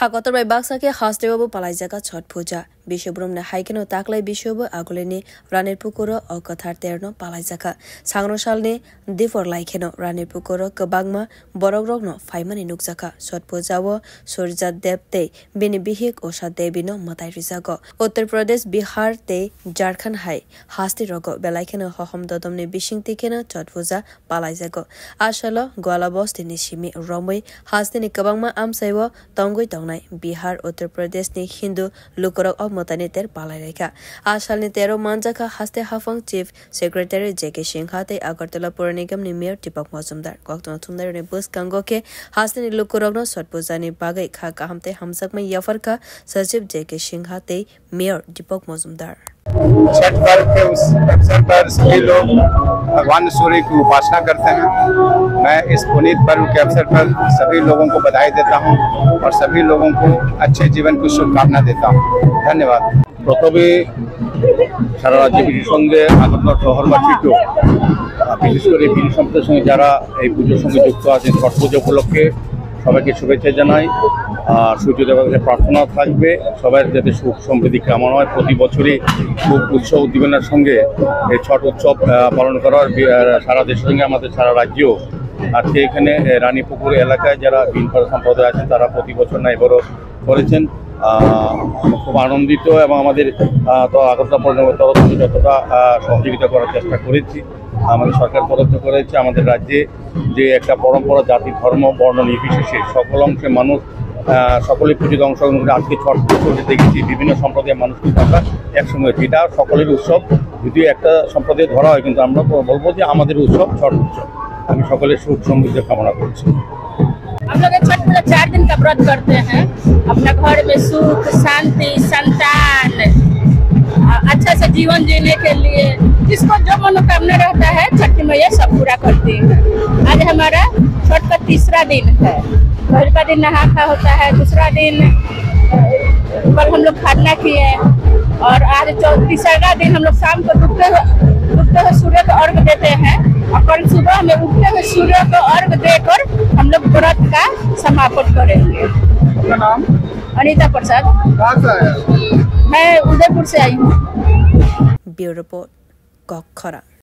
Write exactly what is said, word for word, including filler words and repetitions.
Ha kotor bai baksa khe hasteo bo palaijakha Chhat Puja. Biswabrumni hai kheno taklai biswabo agulini Ranirpukuro o kwthar terno palaijakha. Sangrong salni dipor lai kheno Ranirpukuro kwbangma borokrokno phaimani nukjakha. Chhat Pujao Surja Dev tei bini bihik Usha Devino mwtai rijago. Uttar Pradesh, Bihar tei Jharkhand hai hastirogo belai kheno hohom dodomni bisingtwi kheno Chhat Puja palaijago. A salo Gwala bostini simi romwi hasteni kwbangma amchaio tongwi tongnai Bihar, Uttar Pradeshni Hindu lukurok o mwtaini ter palai laikha. A salni tero manjakha haste haphang Chief Secretary J K Singha tei Agartala Pura Nigamni Mayor Deepak Majumdar. Koktwma thumnairokni bwskango khe hasteni lukurokno Chhat Pujani bagwi kha kaham tei hamjakmani yapharkha Sachiv J K Singha tei Mayor Deepak Majumdar. Chhath पर्व के उस अवसर पर सभी लोग भगवान सूर्य की उपासना करते हैं। मैं इस पुनीत पर्व के अवसर पर सभी लोगों को बधाई देता हूँ और सभी लोगों को अच्छे जीवन की शुभकामना देता हूँ। धन्यवाद। প্রথমে সারা রাজ্যে, বিশেষ সঙ্গে আগরতলা শহরবাসীকেও, আহ, বিশেষ করে বিশেষ সম্প্রদায়ের সঙ্গে যারা এই পুজোর সঙ্গে যুক্ত আছেন, ছট পুজো উপলক্ষে সবাইকে শুভেচ্ছা জানাই। আর সূর্যদেবের কাছে প্রার্থনা থাকবে, সবার যাতে সুখ সমৃদ্ধি কামনা হয়। প্রতি বছরই খুব উৎসব উদ্দীপনার সঙ্গে এই ছট উৎসব, আহ, পালন করা হয়। বি-, আহ, সারা দেশের সঙ্গে আমাদের সারা রাজ্যেও আজকে এখানে, আহ, রানীপুকুর এলাকায় যারা বিনপাড়া সম্প্রদায় আছেন, তারা প্রতি বছর না এবারও করেছেন। আহ, আমরা খুব আনন্দিত এবং আমাদের, আহ, তো আগরতলা পৌরসভার তরফ থেকে যতটা, আহ, সহযোগিতা করার চেষ্টা করেছি, আমাদের সরকার তরফ থেকে করেছে। আমাদের রাজ্যে যে একটা পরম্পরা, জাতি, ধর্ম, বর্ণ নির্বিশেষে সকল অংশের মানুষ, আহ, সকলে পুজোতে অংশগ্রহণ করে আজকে ছট পুজো করতে দেখেছি। বিভিন্ন সম্প্রদায়ের মানুষ কিন্তু আমরা একসঙ্গে হয়েছি। এটা সকলের উৎসব, যদিও একটা সম্প্রদায় ধরা হয়, কিন্তু আমরা বলবো যে আমাদের উৎসব ছট উৎসব। আমি সকলের সুখ সমৃদ্ধি কামনা করছি। हम लोग ये छठ पूजा चार दिन का व्रत करते हैं। अपना घर में सुख, शांति, संतान, अ, अच्छा से जीवन जीने के लिए जिसको जो मनोकामना रहता है, छठी मैया सब पूरा करती है। आज हमारा छठ का तीसरा दिन है। पहला दिन नहा खा होता है, दूसरा दिन, अ, कल हम लोग खरना किए और आज चौ-, तीसरा दिन हम लोग शाम को डूबते हुए, डूबते हुए सूर्य को अर्घ देते हैं और कल सुबह में उगते हुए सूर्य को अर्घ देकर हम लोग व्रत का समापन करेंगे। आपका नाम? अनिता प्रसाद। कहाँ से आए आप? मैं उदयपुर से आई हूँ। Bureau Report, Kokkhora.